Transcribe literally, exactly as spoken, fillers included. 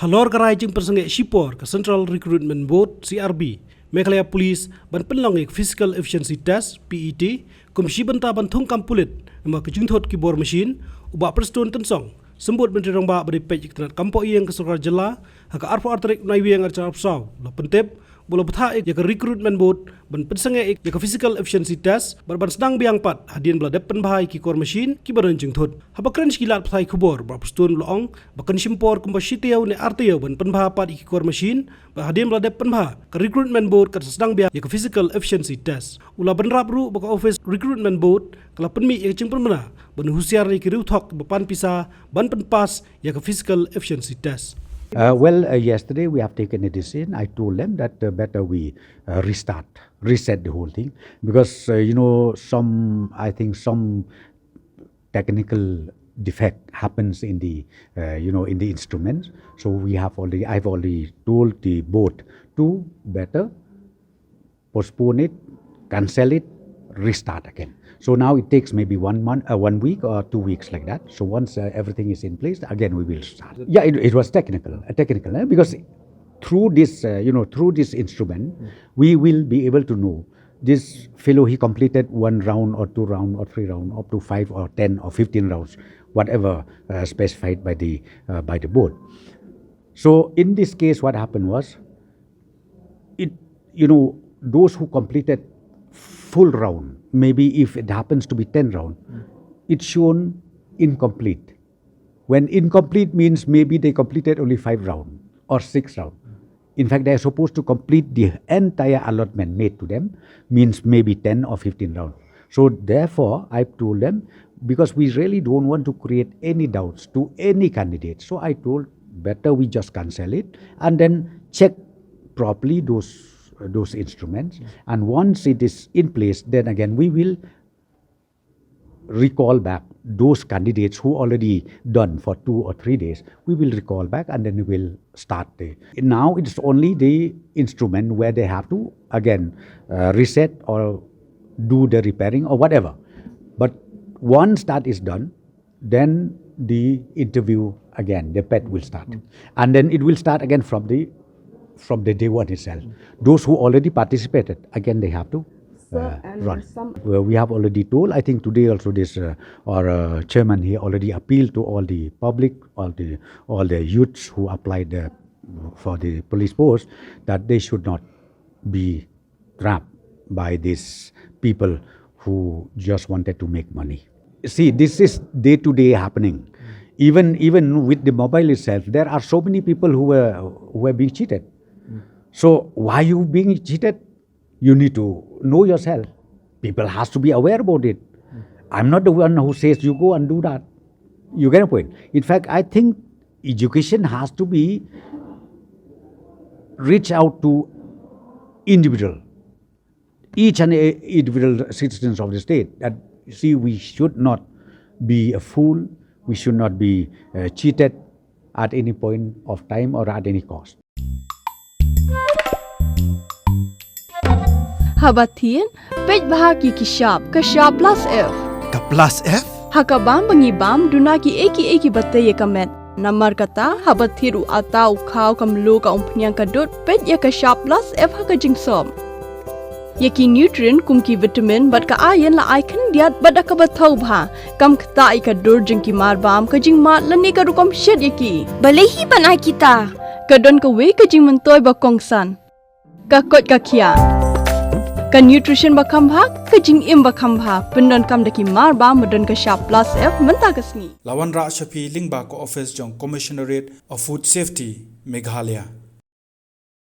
Halor ka rai jingpynsangeh shipor ka Central Recruitment Board, C R B, Meghalaya Police ban pynlong ïa ka Physical Efficiency Test, P E T, kum shi bynta ban thung kam pulit namar ka jingthut ki bor machine, u Bah Prestone Tynsong, Symbud Myntri Rangbah ba dei peit ïa ka tnat kam poh ïing ka Sorkar Jylla, ha ka arphew ar tarik Naiwieng arhajar arphew saw, la pyntip ba la bthah ïa ka Recruitment Board ban pynsangeh ïa ka Physical Efficiency Test bad ban sdang biang pat hadien ba la dep pynbha ïa ki kor machine kiba don jingthut. Haba kren sha ki lad pathai khubor, Bah Prestone u la ong ba kan shim por kumba shi taïew ne ar taïew ban pynbha pat ïa ki kor machine, bad hadien ba la dep pynbha, ka Recruitment Board kan sa sdang biang ïa ka Physical Efficiency Test. U la bynrap ruh ba ka Office Recruitment Board ka la pynmih ïa ka jingpynbna ban husiar ïa ki riewthok ba pan pisa ban pynpass ïa ka Physical Efficiency Test. Uh, well, uh, yesterday we have taken a decision. I told them that, uh, better we, uh, restart, reset the whole thing, because, uh, you know, some, I think some technical defect happens in the, uh, you know, in the instruments. So we have already, I've already told the board to better postpone it, cancel it, restart again. So now it takes maybe one month, uh, one week or two weeks like that. So once, uh, everything is in place, again we will start. Yeah, it, it was technical, uh, technical, eh? Because through this, uh, you know, through this instrument, we will be able to know this fellow, he completed one round or two round or three round, up to five or ten or fifteen rounds, whatever, uh, specified by the, uh, by the board. So in this case, what happened was, it, you know, those who completed full round, maybe if it happens to be ten round, it's shown incomplete. When incomplete means maybe they completed only five round or six round. In fact, they are supposed to complete the entire allotment made to them, means maybe ten or fifteen round. So therefore, I told them, because we really don't want to create any doubts to any candidate, so I told, better we just cancel it and then check properly those, those instruments. And once it is in place, then again we will recall back those candidates who already done for two or three days. We will recall back and then we will start the. Now it's only the instrument where they have to again, uh, reset or do the repairing or whatever. But once that is done, then the interview again, the PET will start. And then it will start again from the, from the day one itself. Those who already participated, again, they have to, uh, and run. Well, we have already told, I think today also this, uh, our, uh, chairman, he already appealed to all the public, all the, all the youths who applied, uh, for the police post, that they should not be trapped by these people who just wanted to make money. See, this is day to day happening. Even, even with the mobile itself, there are so many people who were, who were being cheated. So why you being cheated? You need to know yourself. People has to be aware about it. I'm not the one who says you go and do that. You get a point. In fact, I think education has to be reach out to individual, each and e-, individual citizens of the state, that, see, we should not be a fool, we should not be, uh, cheated at any point of time or at any cost. Haba thied, peit bha ki ki shap, ka shap plus F. Ka plus F? Ha ka bam ba ngi bam, duna ki ei ki ei kiba tei ïa ka met. Namar kata, haba thied u atta, u khaw, ka mluh, ka umphniang, ka dud, peit ïa ka shap plus F ha ka jingsop. Ïa ki nutrient kum ki vitamin bad ka iron la ai khyndiat bad da kaba thaw bha. Kam ktah ïa ka dur jong ki mar bam, ka jingmad lane ka rukom shet ïa ki. Balei hi ban ai kita? Ka don kawei ka jingmyntoi ba kongsan. Ka koit ka khiah. Ka nutrition ba kham bha, ka jingim ba kham bha. Pyndonkam da ki mar bam ba don ka shap plus F mynta ka sngi. La wanrah sha phi lyngba ka office jong Commissionerate of Food Safety, Meghalaya.